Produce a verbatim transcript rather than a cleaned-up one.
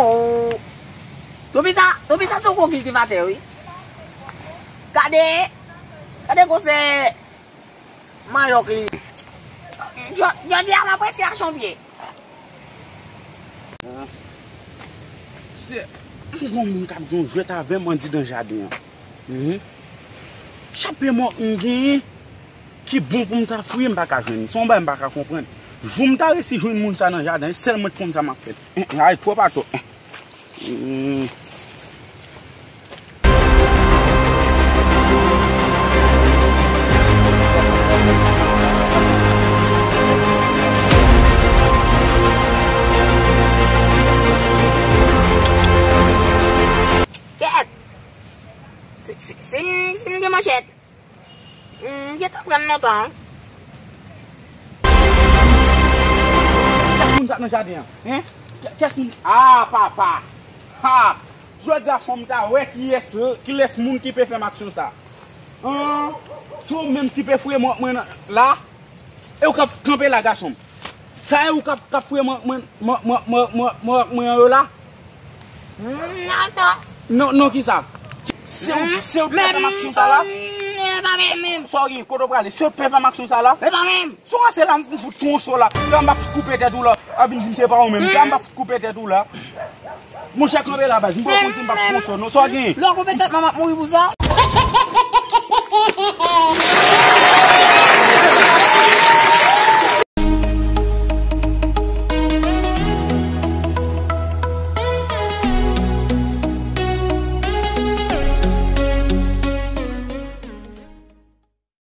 Oh. Toupisa, Toupisa se yon gwo kiltivatè, wi. Gade, gade gwosè manyòk li. Jò-, jòdi a m apresye aksyon pye. Se, m gon moun k ap jwe yon jwèt avè m andidan jaden an. Mhm. Chape mòk m genyen ki bon pou m ta fouye, m pa ka jwenn. Se yon bagay m pa ka konprann. Jou m ta resi jwenn moun sa nan jaden, se sèl mwen k konn sa m ap fè. Eh, eh, ay, twòp atò. Eh. Hmm. Kèt! Si, si, si m, si m gen manchèt, m gentan pran l lontan. Kiyès moun sa nan jaden an? Hein? Kiyès moun? Ah, papa! Ha! Jodi a fò m ta wè kiyès, kilès moun ki pe fè m aksyon sa. An, se ou menm ki pe fouye mwen, mwen nan, la? E ou k ap kanpe la, gason m? Sa e ou k ap, k ap fouye mwen, mwen, mwen, mwen, mwen, mwen, mwen, mwen yo la? Non, non, kisa? Se ou, se ou ki pe fè m aksyon sa la? Sa w gen? Kote w prale? Se ou ki pe fè m aksyon sa la? Se ou ranse la, m fout konso la. Lè m pa fout koupe tèt ou la. A vin di m se pa ou menm. Lè m pa fout koupe tèt ou la. Monchè, kanpe la, baz. M pa konn si m pa konso, non. Sa w gen? Lè w koupe tèt mwen, m ap mouri pou sa.